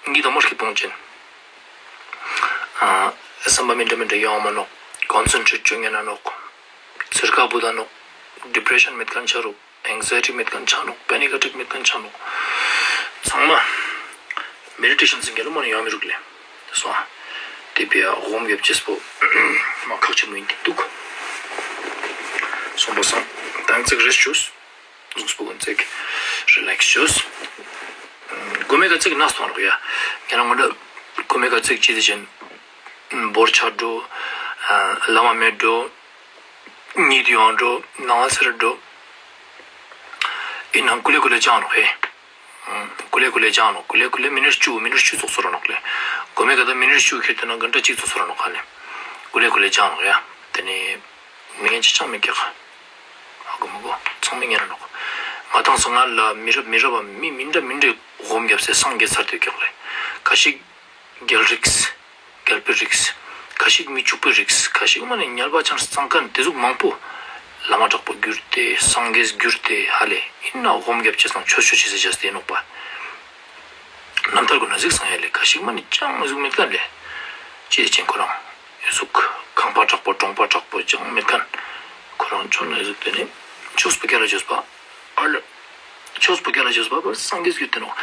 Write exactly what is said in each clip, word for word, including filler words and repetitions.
གཉིད་དང་མོ་སྐྱིད་པོ་ཅན། ཨ་བསམ་པ་མི་འདྲ་མི་འདྲ་ཡོང་མ་ནོག། ཀོན་སེན་ཊྲེཊ་ཅོ་ཉན་ན་ནོག། ཚེར་ཁ་བུད་ད་ནོག། ཌི་པྲེ་ཤན་མེད་ཁན་ཆ་རུག། ཨེང་ཟའི་ཊི་མེད་ཁན་ཆ་ནོག། པེ་ནིག་ཨ་ཊེཀ་མེད་ཁན་ཆ་ནོག། ཚང་མ་མེ་ཌི་ཊེ་ཤན་སིང་གེ་ལ་མ་ནི་ཡོང་མི་རུག་ལེ། སོང་། དེ་བས་སྒོམ་རྒྱབ་ཅེས་པོ་མ་ཁག་ཆེན་མོ་ཡིན་དེ་འདུག། སོང་པ་སང་ཏང་ཙིག་རེས་ཅོས། གཟུགས་པོ་ཀུན་ཙིག་རི་ལེགས་ཅོས། གོ་མེ་ཀ་ཙིག་ནས་ཐོང་རོག་ཡ། ཁྱེད་རང་ངོ་འདྲ་གོ་མེ་ཀ་ཙིག་ཅི་དེ་ཅན་བོར་ཆ་འགྲོ། ལ་མ་མེད་འགྲོ། གཉིད་ཡོང་འགྲོ། ནང་ལ་སེར་འགྲོ། ཡིན་ནའང་ཀུ་ལེ་ཀུ་ལེ་ཅང་རོག་ཧེ། ཀུ་ལེ་ཀུ་ལེ་ཅང་རོག། ཀུ་ལེ་ཀུ་ལེ་མི་ནིཊ་བཅུ་མི་ནིཊ་བཅུ་ཙོགས་སོ་རོག་ནོག་ལེ། གོ་མེ་ཀ་ད་མི་ནིཊ་བཅུ་ཁྱེར་ཏེ་ན་གན་ཏྲ་གཅིག་ཙོགས་སོ་རོག་ནོག་ཧ་ལེ། ཀུ་ལེ་ཀུ་ལེ་ཅང་རོག་ཡ། དེ་ནི་མི་ངན་ཅི་ཅང་མི་སྐྱག། ཧ་གོ་མ་གོ། ཚང་མ་ངན་ར་ནོག། ང་དང་སང་ང་ལ་མི་རབས་མི་རབས་པ་མི་མི་འདྲ་མི་འདྲའི་སྒོམ་རྒྱབ་སེ་སངས་རྒྱས་ཚར་ཏེ་སྐྱག་ལེ། ཁ་ཤིག་རྒྱལ་རིགས། རྒྱལ་པོའི་རིགས། ཁ་ཤིག་མི་ཕྱུག་པོའི་རིགས། ཁ་ཤིག་མ་ནི་ཉལ་པ་ཆང་སང་ཁན་དེ་ཟུག་མང་པོ། བླ་མ་དྲག་པོ་གྱུར་ཏེ་སངས་རྒྱས་གྱུར་ཏེ་ཧ་ལེ། ཡིན་ན་སྒོམ་རྒྱབ་ཅེས་སང་ཆོས་ཆོས་ཅེས་སེ་བྱས་ཏེ་ཡིན་ནོག་པ། རྣམ་ཐར་གུན་ན་གཟིགས་སང་ཡ་ལེ། ཁ་ཤིག་མ་ནི་ཅང་ཟུག་མེད་ཁན་ལེ། ཅི་ཅན་ཁོ་རང་ཟུག་ཁང་པ་དྲག་པོ་གྲོང་པ་དྲག་པོ་ཅང་མེད་ཁན། ཁོ་རང་ཆོས་ན་ཟུག་དེ་ནི་ཆོས་པོ་རྒྱལ་ལ་ཆོས་པ། ཨ་ལེ། ཆོས་པོ་རྒྱལ་ལ་ཆོས་པ་པ་སངས་རྒྱས་གྱུར་ཏེ་ནོག།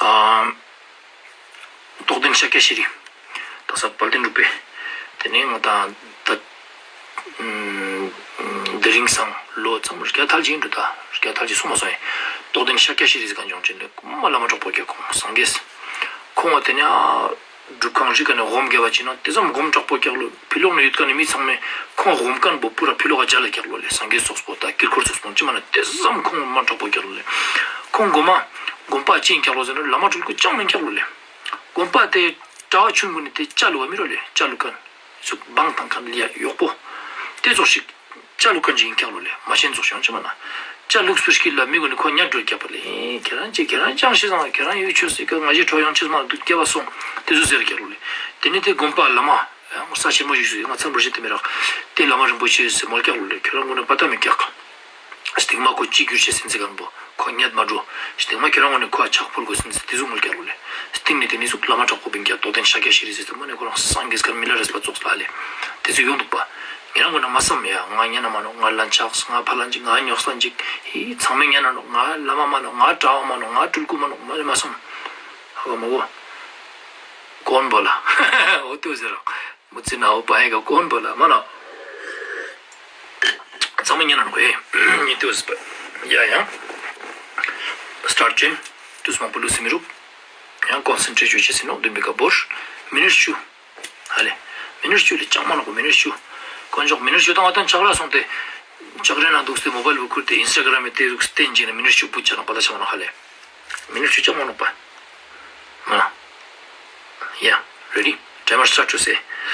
ཨ། རྟོགས་ལྡན་ཤཱཀྱ་ཤྲཱི། ད་ས་དཔལ་ལྡན་འབྲུག་པའི། དེ་ནས་ང་དང་ད། དེ་རིང་སང་ལོ་ཙམ་བརྒྱ་ཐལ་ཅིག་འགྲོ་ད། བརྒྱ་ཐལ་ཅིག་སོང་མ་སོང་ཡིན། རྟོགས་ལྡན་ཤཱཀྱ་ཤྲཱི་ཟེར་ཁན་ཅོང་ཅན་ལེ། མ་བླ་མ་དྲག་པོ་སྐྱག་ཁོང་སངས་རྒྱས། ཁོང་བ་དེ་ནས་ཨ། སྒྲུབ་ཁང་རི་ཀ་ནས་སྒོམ་རྒྱབ་པ་ཅིག་ན་དེ་ཙམ་སྒོམ་དྲག་པོ་སྐྱག་ལོ། ཕི་ལོག་ན་ཡོད་ཁན་ནི་མི་ཚང་མས་ཁོང་སྒོམ་ཁན་པོ་པུ་ར་ཕི་ལོག་ག་མཇལ་ལ་སྐྱག་ལོ་ལེ། སངས་རྒྱས་ཙོགས་པོ་ད་དཀྱིལ་འཁོར་ཙོགས་པོ་ཅི་མ་ན་དེ་ཙམ་ཁོང་མ་དྲག་པོ་སྐྱག་ལོ་ལེ། ཁོང་སྒོམ་མ་སྒོམ་པ་ཅི་ཡིན་སྐྱག་ལོ་ཟེར་ན་བླ་མ་སྤྲུལ་སྐུ་ཅང་མིན་སྐྱག་ལོ་ལེ། སྒོམ་པ་དེ་གྲྭ་བ་ཆུང་ཀུན་ནི་དེ་ཅ་ལུ་བ་མི་རོ་ལེ། ཅ་ལུ་ཁན་ཟུག་བང་ཐང་ཁན་ལི་ཡ་ཡོག་པོ་དེ་ཙོགས་ཤིག་ཅ་ལུ་ཁན་ཅིག་ཡིན་སྐྱག་ལོ་ལེ། མ་ཤེས་ཙོགས་ཤིག་ཡོང་ཅི་མ་ན། ཅ་ལུགས་པོ་སྐྱིད་ལ་མི་ཀུན་ནི་ཁོ་ཉར་འགྲོ་སྐྱག་པ་ལེ། ཁྱེད་རང་ཅི་ཁྱེད་རང་ཅང་ཤེས་སང་ཁྱེད་རང་ཡོད་ཆོས་སི་ཀ་ང་ཞེ་ཁྲོ་ཡོང་ཅི་མ་འདུག་སྐྱེ་བ་སོང་དེ་ཚོ་ཟེར་སྐྱག་ལོ་ལེ། དེ་ནི་དེ་སྒོམ་པ་བླ་མ། ས་ཆེན་མོ་ཞིག་སུ་ང་ཚང་བར་ཤེས་དེ་མི་རག། དེ་བླ་མ་རིན་པོ་ཆེ་ཟེར་མོལ་སྐྱག་ལོ་ལེ། ཁྱོད་རང་ངོ་ནས་པ་ཏ་མི་སྐྱག། སྟིང་མ་ཁོ་ཅི་གྱུར་ཤེས་སེམས་ཚེ་གང་པོ་ཁོ་ཉལ་མ་འགྲོ། སྟིང་མ་ཁྱོད་རང་ངོ་ནས་ཁོ་ཨ་ཕྱག་ཕུལ་དགོས་སེམས་ཚེ་དེ་ཟུག་མོལ་སྐྱག་ལོ་ལེ། སྟིང་ནས་དེ་ནི་ཟུག་བླ་མ་དྲག་པོ་བིང་སྐྱག་རྟོགས་ལྡན་ཤཱཀྱ་ཤྲཱི་ཟེར་ཏེ་མ་ནས་ཁོ་རང་སངས་རྒྱས་ཀར་མི་ལ་རས་པ་ཙོགས་ལ་ལེ། དེ་ཚོ་ཡོང་འདུག་པ། ངེད་རང་ངོ་ནས་མ་བསམ་ཡ་ང་ཉན་ན་མ་ནོག། ང་ལན་ཆགས། ང་ཕ་ལན་ཅིག། ང་ཉོག་སན་ཅིག། ཧི་ཚང་མས་ཉན་ན་ནོག། ང་བླ་མ་མ་ནོག། ང་གྲྭ་བ་མ་ནོག། ང་སྤྲུལ་སྐུ་མ་ནོག། མ་ནས་མ་བསམ། ཧ་གོ་མ་གོ། གོན་བོ་ལ། འོ་དེ་ཟེར་རོགས། མུ་ཙི་ན་འོ་བ་ཡི་ག་གོན་བོ་ལ་མ་ན། ཚང་མ་ཉན་ན་ནོག་ཧེ། ཉི་དུས་པ། ཡ་ཡ། སི་ཊཱར་ཊ་ཅན། དུས་མང་པོ་ལུས་སེ་མི་རུག། ཡང་ཀོན་སེན་ཊྲེཊ་ཅོ་ཅེས་སི་ནོག་བདུན་པའི་ཀ་བོར། མི་ནིཊ་བཅུ། ཧ་ལེ། མི་ནིཊ་བཅུ་ལས་ཅང་མ་ནོག་མི་ནིཊ་བཅུ། དཀོན་མཆོག་མི་ནིཊ་བཅུ་དང་ང་དང་ཆག་ར་སོང་སྟེ། ཆག་ར་ན་འདུག་སྟེ་མོ་བཱའིལ་བོ་ཁུར་ཏེ་ཨིན་སི་ཊ་གྷ་རམ་མི་དེ་ཟུག་སྟེན་ཅིག་ན་མི་ནིཊ་བཅུ་བུད་ཆ་ན་པ་ལ་ཆ་མ་ནོག་ཧ་ལེ། མི་ནིཊ་བཅུ་ཅང་མ་ནོག་པ། མ་ན། ཡ། རེ་ཌི། ཊའི་མར་སི་ཊཱར་ཊ་ཅོས་སེ།